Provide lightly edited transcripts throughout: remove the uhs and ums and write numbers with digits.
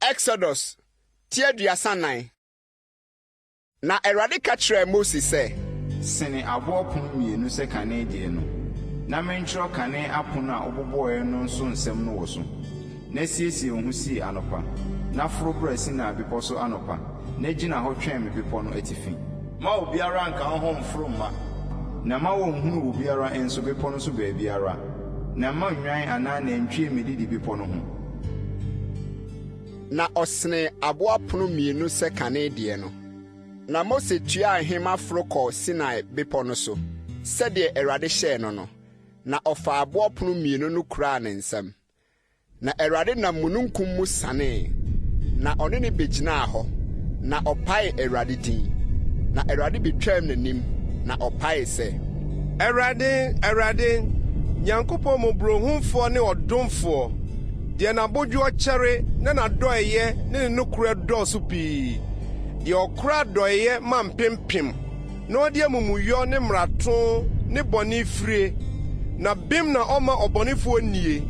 Exodus ti 34. Na Awurade ka kyerɛɛ Mose sɛ. Sene aboɔ apono mmienu sɛ kane deɛ no, na mentwerɛ kane apono a wobobɔeɛ no so nsɛm no wɔ so. Na siesie wo ho sie anɔpa, na foro bra Sinai Bepɔ so anɔpa, na gyina hɔ twɛn me bepɔ no atifi. Mma obiara nnka wo ho mmforo mma. Na mma wɔnnhunu obiara nso bepɔ no so baabiara, na mma nnwan anaa nantwie mmedidi bepɔ no ho. Na ɔsenee aboɔ apono mmienu sɛ kane deɛ no. Na Mose tuaa nhema foro kɔɔ Sinai Bepɔ no so, sɛdeɛ Awurade hyɛɛ no no, na ɔfaa aboɔ pono mmienu no kuraa ne nsam. Na Awurade nam mununkum mu sianee, na ɔne no begyinaa hɔ, na ɔpaee Awurade din. Na Awurade betwaam n'anim, na ɔpaee sɛ. Awurade, Awurade, Nyankopɔn mmɔborɔhunufoɔ ne ɔdomfoɔ, deɛ n'abodwoɔ kyɛre na n'adɔeɛyɛ ne ne nokorɛ dɔɔso pii, deɛ ɔkora adɔeɛ ma mpempem, na ɔde amumuyɔ ne mmarato ne bɔne firie, na bem na ɔmma ɔbɔnefoɔ nnie.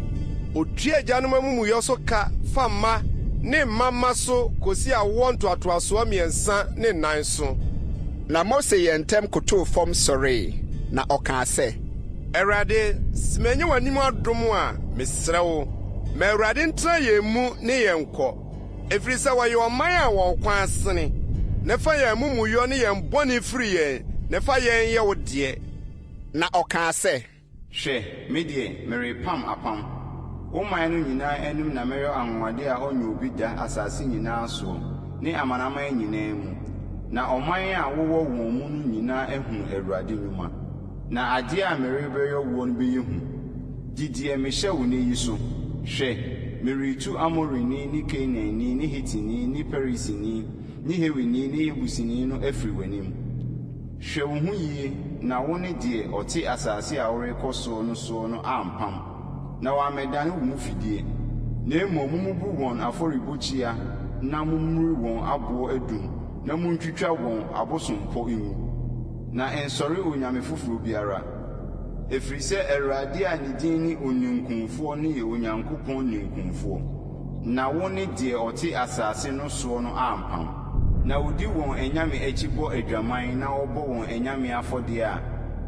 Ɔtua agyanom amumuyɔ so ka fa mma ne mma mma so kɔsi awoɔ ntoatoasoɔ mmiɛnsa ne nnan so. Na Mose yɛɛ ntɛm kotoo fam sɔree, na ɔkaa sɛ. Awurade, sɛ manya w'anim adom a, mesrɛ wo, ma Awurade ntena yɛn mu ne yɛn nkɔ. Ɛfiri sɛ wɔyɛ ɔman a wɔn kɔn asene, na fa yɛn amumuyɔ ne yɛn bɔne firi yɛn, na fa yɛn yɛ wo deɛ. Na ɔkaa sɛ. Hwɛ, me deɛ, merepam apam. Wo man no nyinaa anim na mɛyɔ anwanwadeɛ a ɔnyɔɔ bi da asase nyinaa soɔ ne amanaman nyinaa mu, na ɔman a wowɔ wɔn mu no nyinaa ahunu Awurade nnwuma. Na adeɛ a merebɛyɔ woɔ no bɛyɛ hu. Di deɛ mehyɛ wo nnɛ yi so. Hwɛ, meretu Amorini ne Kanaanni ne Hitini ne Perisini ne Hewini ne Yebusini no afiri w'anim. Hwɛ wo ho yie na wo ne deɛ ɔte asase a worekɔ soɔ no soɔ no ampam, na wammɛdane wo mu fidie. Na mmom mommubu wɔn afɔrebukyia na mommuru wɔn aboɔ adum na montwitwa wɔn abosompɔ ngu. Na nsɔre onyame foforɔ biara, ɛfiri sɛ Awurade a ne din ne Oninkunfoɔ no yɛ Onyankopɔn ninkunfoɔ, na wo ne deɛ ɔte asase no soɔ no ampam. Na ɔdi wɔn anyame akyi bɔ adwaman na ɔbɔ wɔn anyame afɔdeɛ a,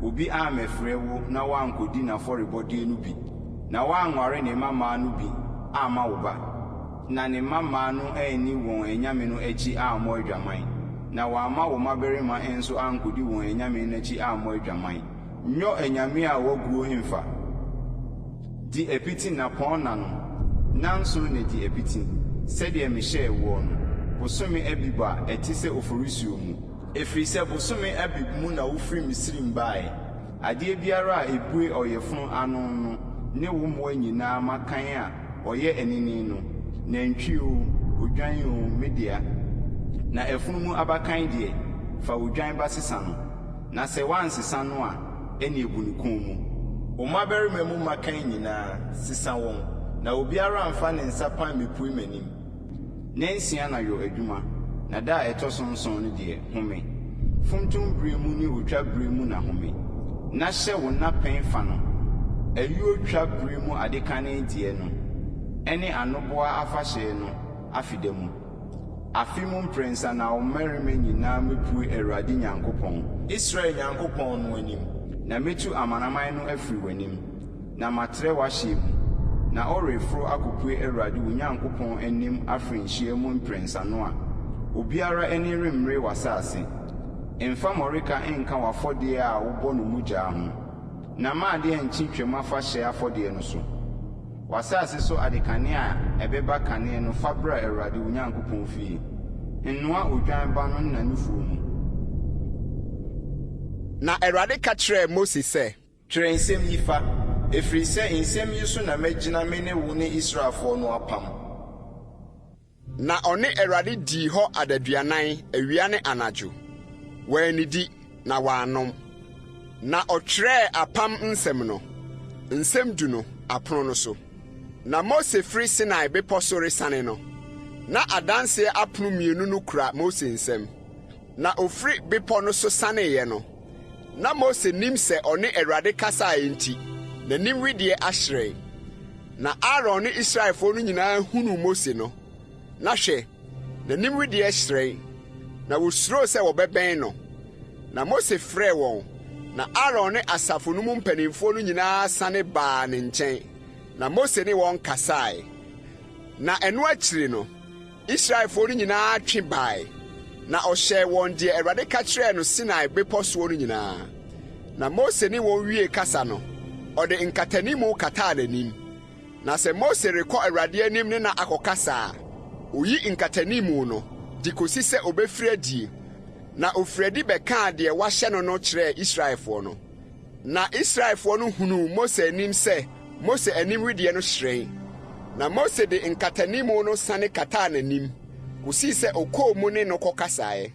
obi ammɛfrɛ wo na woankɔdi n'afɔrebɔdeɛ no bi, na woanware ne mmammaa no bi amma wo ba. Na ne mmammaa no anni wɔn anyame no akyi ammɔ adwaman, na wɔamma wo mmabarima nso ankɔdi wɔn anyame no akyi ammɔ adwaman. Nyɔ anyame a wɔaguo mfa. Di apiti nnapɔnna no, nnanson na di apiti, sɛdeɛ mehyɛɛ woɔ no, bosome Abib a ɛte sɛ Oforisuo mu. Ɛfiri sɛ bosome Abib mu na wofirii Misraim baeɛ. Adeɛ biara a ɛbue ɔyafunu ano no ne wo mmoa nyinaa mmakan a ɔyɛ anini no, nantwie oo, odwan oo, me dea. Na afunumu abakan deɛ, fa odwan ba sesa no, na sɛ woansesa no a, ɛnneɛ bu ne kɔn mu. Wo mmabarima mu mmakan nyinaa, sesa wɔn, na obiara mmfa ne nsa pan mmɛpue m'anim. Nnansia na yɔ adwuma, na da a ɛtɔ so nson no deɛ, home. Funtum berɛ mu ne otwa berɛ mu na home, na hyɛ wo nnapɛn fa no, ayuo twa berɛ mu adekane deɛ no, ɛne anoboa afahyɛ no afeda mu. Afe mu mprɛnsa na wo mmarima nyinaa mmɛpue Awurade Nyankopɔn, Israel Nyankopɔn no anim. Na mɛtu amanaman no afiri w'anim. Na matrɛ w'ahyeɛ mu, na woreforo akɔpue Awurade wo Nyankopɔn anim afirinhyia mu mprɛnsa no a, obiara ani remmere w'asase. Mfa mmɔreka nka w'afɔdeɛ a wobɔ no mogya ho, na mma adeɛ nnkye Twam Afahyɛ afɔdeɛ no so. W'asase so adekane a ɛbɛba kane no fa bra Awurade wo Nyankopɔn fie. Nnoa odwan ba no nna nufoɔ mu. Na Awurade ka kyerɛɛ Mose sɛ. Twerɛ nsɛm yi fa, ɛfiri sɛ nsɛm yi so na mɛgyina me ne wo ne Israelfoɔ no apam. Na ɔne Awurade dii hɔ adaduanan, awia ne anadwo. Wannidi na wannom. Na ɔtwerɛɛ apam nsɛm no, nsɛm du no, apono no so. Na Mose firi Sinai bepɔ so resiane no, na adanseɛ apono mmienu no kura Mose nsam. Na ofiri bepɔ no so sianeeɛ no, Na Mose nim sɛ ɔne Awurade kasaeɛ nti, n'anim wedeɛ ahyerɛn. Na Aaron ne Israelfoɔ no nyinaa hunuu Mose no, Na hwɛ, n'anim wedeɛ hyerɛn, na wosuroo sɛ wɔbɛbɛn no. Na Mose frɛɛ wɔn, na Aaron ne asafo no mu mpanimfoɔ no nyinaa sane baa ne nkyɛn, na Mose ne wɔn kasae. Na ɛno akyiri no, Israelfoɔ no nyinaa twe bae, na ɔhyɛɛ wɔn deɛ Awurade ka kyerɛɛ no Sinai bepɔ soɔ no nyinaa. Na Mose ne wɔn wiee kasa no, ɔde nkatanimu kataa n'anim. Na sɛ Mose rekɔ Awurade anim ne no akɔkasa a, oyi nkatanimu no, de kosi sɛ obefiri adie. Na ofiri adi bɛkaa deɛ wahyɛ no no kyerɛɛ Israelfoɔ no. Na Israelfoɔ no hunuu Mose anim sɛ Mose anim wedeɛ no hyerɛn. Na Mose de nkatanimu no sane kataa n'anim, kosii sɛ ɔkɔɔ mu ne no kɔkasaeɛ.